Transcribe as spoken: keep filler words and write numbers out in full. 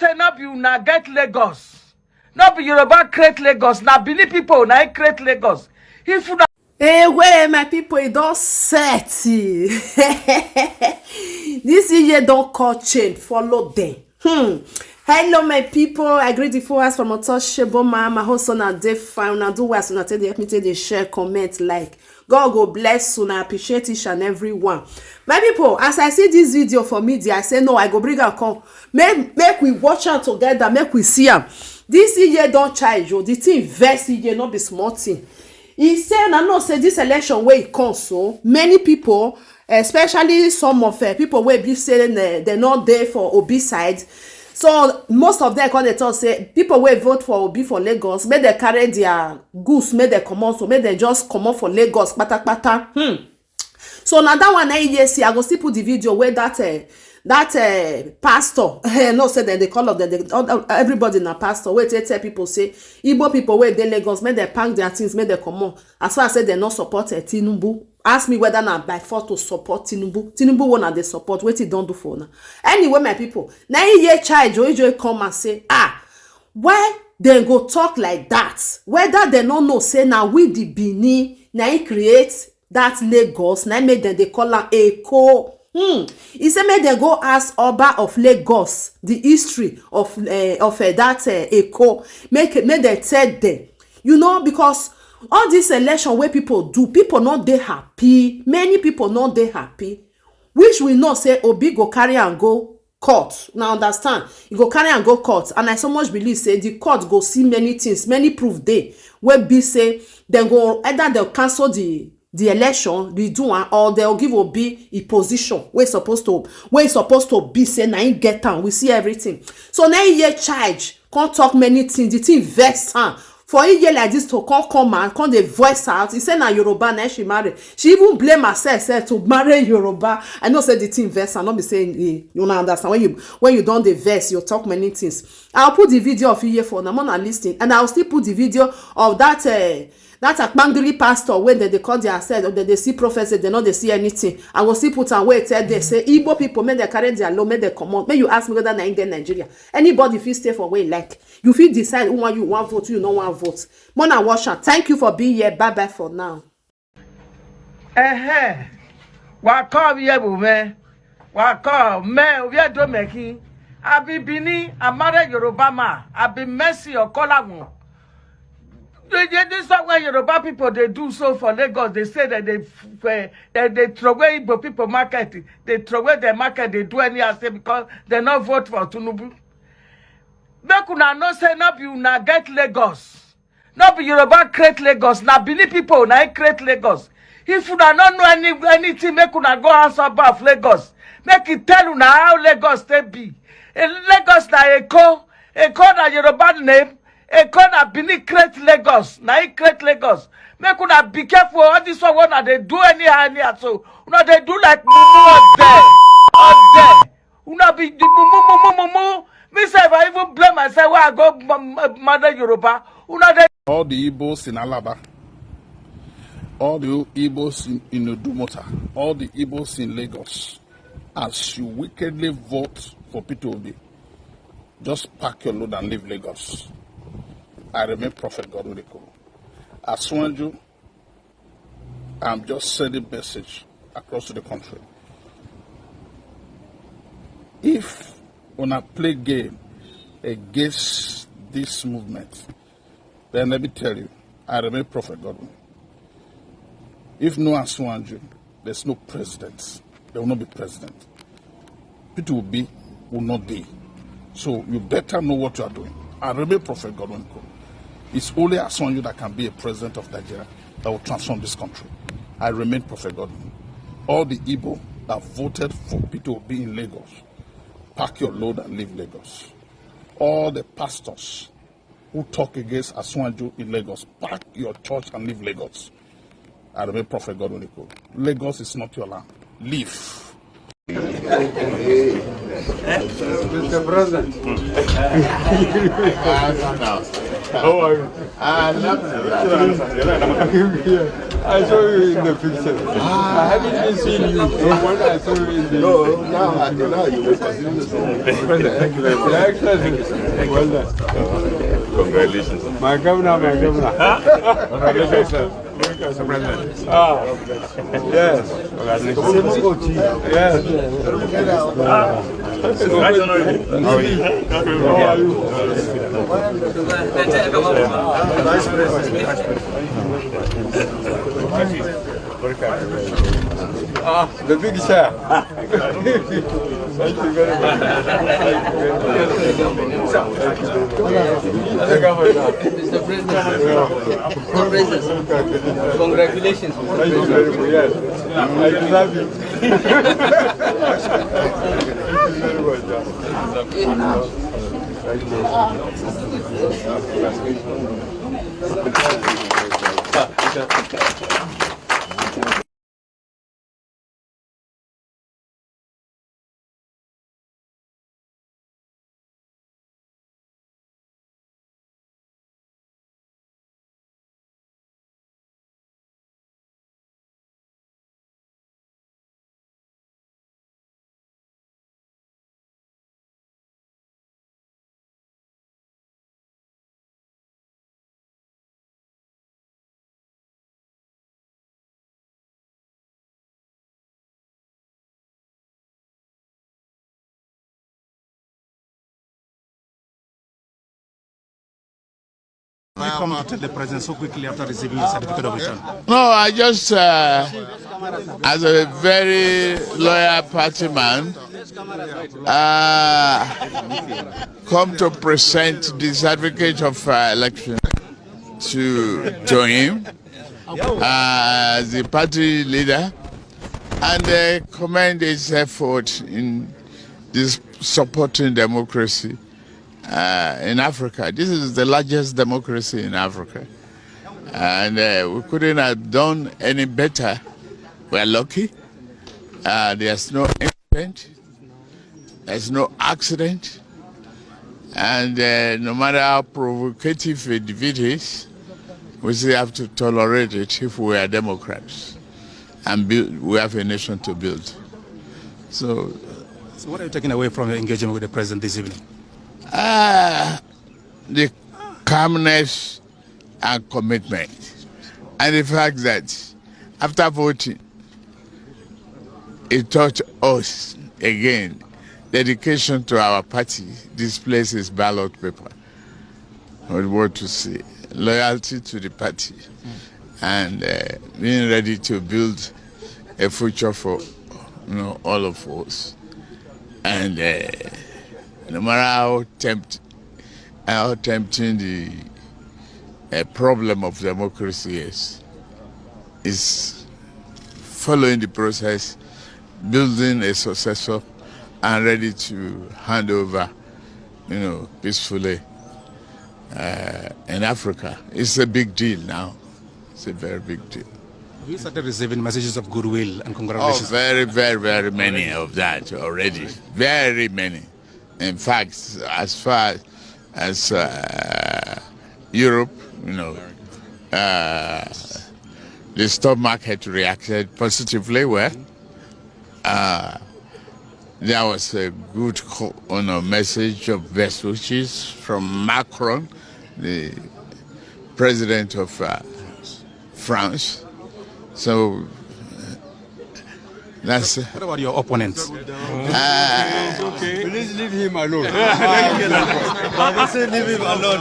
Say no be una get Lagos. No be Yoruba create Lagos. Na Benin people na create Lagos. If una Hey, where my people, e don set. This year don call chain, follow them. Hmm. Hello, my people. I greet the followers from Otosheboma. My host on a day fine. Una do well, so una take the help me take the share, comment, like. God go bless you. I appreciate each and every one. My people, as I see this video for media, I say no, I go bring am come. Make make we watch am together. Make we see am. This year don charge you. The thing vex year, no be small thing. He say, "Una know say this election wey e come so, many people, especially some of uh, people wey be say they, they no dey for Obi side." So most of them come dey talk say people wey vote for Obi for Lagos, make they carry their goods, make they comot, so make they just comot for Lagos, kpatakpata. Hmm. So now that one, I hear see, I go still put the video where that uh, that uh, pastor, no say that they call up, that they, all- everybody na pastor. Wait, they tell people say Igbo people where they Lagos, make they pack their things, make they comot. As far as say they not support uh, Tinubu, ask me whether na by force to support Tinubu. Tinubu one they support. Wait, he don't do for now. Anyway, my people, now he hear child Joy Joy come and say, ah, why they go talk like that? Whether they no know say na we the Benin na he create that Lagos, na make them they call am Eko. Hmm. He say make them go ask Oba of Lagos the history of uh, of uh, that uh, Eko. Make make them tell them, you know, because all this election where people do, people not they happy. Many people not they happy. Which we know say Obi go carry and go court. Now understand, you go carry and go court, and I so much believe say the court go see many things, many proof dey wey be say dem go either dem cancel the the election, the do am, or dem give Obi e position wey suppose to wey suppose to be say na him get am. We see everything. So na him hear charge come talk many things. The thing vex am for a year like this to come come and come dey voice out. He say na Yoruba na she marry. She even blame herself sef to marry Yoruba. I know say the thing vex am, no be say eh, you no understand. When you when you don dey vex, you talk many things. I'll put the video of Iye for now, una listen, and I'll still put the video of that uh, that Akpangiri pastor when they, they call their self, they, they see prophecy, they know they see anything. I will still put am where tell they say Igbo people make they carry their load, make they comot. Make you ask me whether na in Nigeria. Anybody fit stay for where e like. You fit decide who want you want vote, you no want vote. Mona Washa, thank you for being here. Bye bye for now. Ehe. Wako ye bu me. Wako me ye do meki. I be Bini, I marry Yoruba ma. I be Mercy or Kolagun. They, they, this is what Yoruba people they do so for Lagos. They say that they f- eh, that they throw away Igbo people market. They throw away their market. They do any I say because they not vote for Tinubu. Make una no say no be una get Lagos. No be Yoruba create Lagos. Na Benin people na create Lagos. If una no know any anything, make una go ask about Lagos. Make it tell una how Lagos they be. Eh, Lagos na Eko. Eko na Yoruba name. Eko na Benin create Lagos. Na he create Lagos. Make una be careful. All this one una dey do anyhow anyhow. So una dey do like mumu out there. Out there. Una be the mumu mumu mumu. Me sef, I even blame myself when I go m- m- mother Yoruba. Una dey All the Igbos in Alaba, all the Igbos in, in Udumota, all the Igbos in Lagos, as you wickedly vote for Peter Obi, just pack your load and leave Lagos. I remain Prophet Godwin Ikoro. Aswanju, I'm just sending message across to the country. If una play game against this movement, then let me tell you, I remain Prophet Godwin. If no Aswanju, there's no president. There will not be president. Peter Obi will not be. So you better know what you are doing. I remain Prophet Godwin Ikoro. It's only Aswanju that can be a president of Nigeria that will transform this country. I remain Prophet Godwin. All the Igbo that voted for Peter Obi in Lagos, pack your load and leave Lagos. All the pastors who talk against Aswanju in Lagos, pack your church and leave Lagos. I remain Prophet Godwin Ikoro. Lagos is not your land. Leave. Mister President. How are you? Ah, not I saw you in the picture. I haven't been seeing you from when I saw you in the. No, now, I think now you will continue the same. Thank you very much. Your Excellency, well done. Congratulations. My governor, my governor. Congratulations, sir. Ah, yes. Yes. How are you? Ah, the big chair. Thank you very much. Thank you very much. Thank you very much. Mister President. Mister President. Congratulations. Thank you very much. Yes. I deserve it. Thank you very much. Thank you. How come to take the president so quickly after receiving the certificate of return? No, I just, uh, as a very loyal party man, uh, come to present the certificate of, uh, election to, to him, uh, as the party leader, and, uh, commend his effort in this supporting democracy, uh, in Africa. This is the largest democracy in Africa, and, uh, we couldn't have done any better. We're lucky. Uh, there's no incident. There's no accident. And, uh, no matter how provocative a defeat is, we still have to tolerate it if we are democrats. And build, we have a nation to build. So, so what are you taking away from your engagement with the president this evening? Uh, the calmness and commitment. And the fact that after voting, it taught us again dedication to our party. This place is ballot paper. We want to see loyalty to the party and, uh, being ready to build a future for, you know, all of us. And, uh, no matter how tempt-, how tempting the, uh, problem of democracy is, is following the process, building a successor, and ready to hand over, you know, peacefully, uh, in Africa. It's a big deal now. It's a very big deal. Have you started receiving messages of goodwill and congratulations? Oh, very, very, very many of that already. Very many. In fact, as far as, uh, Europe, you know, uh, the stock market reacted positively well. Uh, there was a good co-, you know, message of best wishes from Macron, the president of, uh, France. So that's. What about your opponents? Uh, please leave him alone. Baba say leave him alone.